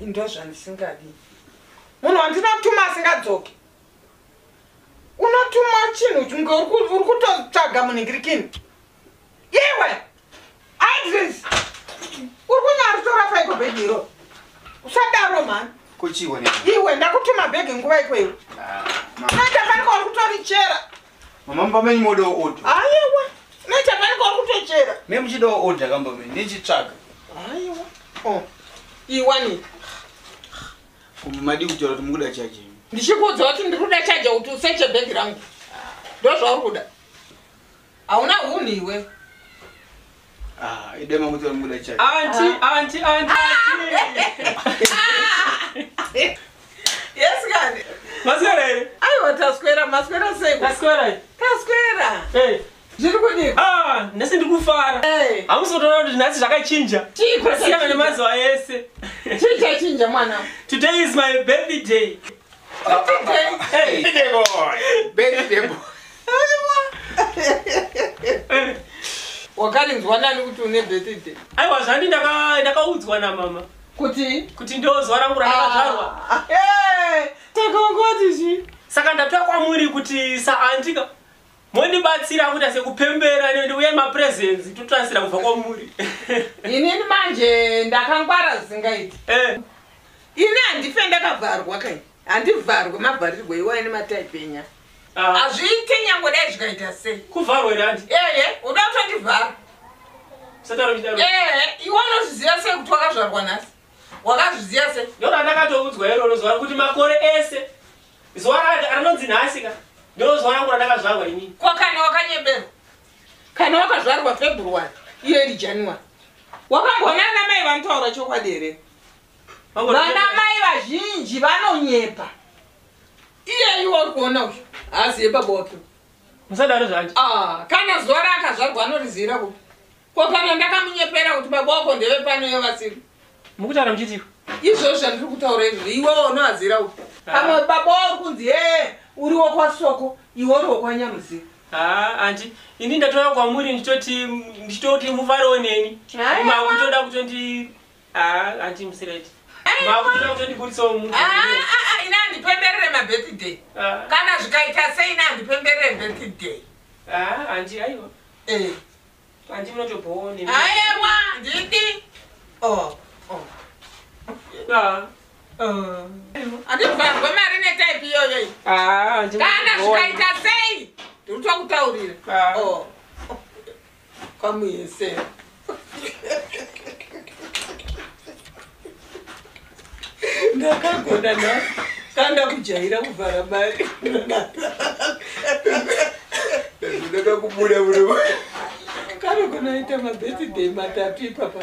Ndo zvandisingadi. Munhu wandinotuma asingadzoki. Unotuma chinhu kunge uri kutotsvaga munhingirikini. Iwe! Idris! Uri kunyaritora paiko bhegi iro? Usadaro mhani. Kochiwa ne. Iwe ndakutuma bhegi nguva ikweyo. Unoita fanika uri kutorichera. Mama mba menyu modawo order. Aiwa. Unoita fanika uri kutochera. Me muchidawo order kamba menyu ndichitsvaga. Aiwa. Oh. Iwani. Kumba madi kutaura kuti mukuda charge. Ndichikuudza kuti ndiri kuda charge kuti useche bhegi rangu. Ndozvauri kuda. Hauna hunhu iwe. Ah, idema kuti mukuda charge. Auntie, auntie, auntie. Yes, kani. Maswera here? Aiwa taswera, maswera sei? Taswera. Taswera. Eh. Zviri kudii? Ah, nhasi ndiri kufara. Eh. Hamusi kutoona kuti nhasi zvakachinja. Chii Kwasiyana nemazuva ese. Chii chachinja mwana? Today is my birthday. Birthday. Hey. Birthday boy. Birthday boy. Eh. Wakarinzwa nani kuti une birthday? Aiwa zvandi ndakaudzwa namama Kuti? kuti ndo zuva rangu randakazvarwa. Ah, eh, takangoti chi? Saka ndatoya kwamuri kuti saandika mondibatsira kuita sekupembera ndiuye mapresents totransira kubva kwamuri. Inini manje ndakangwara zvisingaiti. Eh. Ini handife ndakavharwa kai. Handivharwe mavharirwe iwayo nemataipenya. Ah, Hazviite nyangwe dai zvikaita sei. kuvharwa here andi? Ehe, uda kutondivhara. Usataro chidaro. Ehe, iwe unozviziva sei kuti wakazvarwa nhasi? Wakazviziva sei? Ndoro randakatoudzwa iroro zuva kuti makore ese zuva rinonzi nhasi ka ndiro zuva rangu randakazvarwa inini. Ko kana wakanyeberwa? Kana wakazvarwa February, iyo iri January. Wakamboona ana mai vanotaura chokwadi here? Vana mai vazhinji vanonyepa. Iye iwe uri kuona uyu haaziye baba wake. Musadaro zvandi. Ah, kana zuva raakazvarwa anorizira kupi? Ko kana ndakamunyepera kuti baba wako ndeve pano iyo vasiri? Mukutaura muchitiko. Izvozvo zvandiri kutaura izvozvo iwewe unoazira upi? Pamwe baba wako uri kunzi hee uri wokwasoko iwe uri wokwanyamuziva. Ah, anti ini ndatouya kwamuri ndichitoti mufarewo neni. Aiwa. Makutoda kutondi ah anti musireti. Makutoda kutondibuditsawo munhu. Ah, ah, ah, ini handipemberere mabirthday. Ah, Kana zvikaita sei ini handipemberere birthday. ah anti aiwa. Eh. Anti munotobhowa neni. Aiwa, ndidi. Oh, oh. Ah. Handibvarwe mari netaipi iyoyo iyi. Ah, anti Kana munotobhowa. zvikaita sei ndiri kutokutaurira. Ah. Oh. Kwamuyesera. Ndakagona nhasi kanda kujaira kuvhara mari. Ndakakubuda muno. Kanogona ita mabirthday matatu ipapa.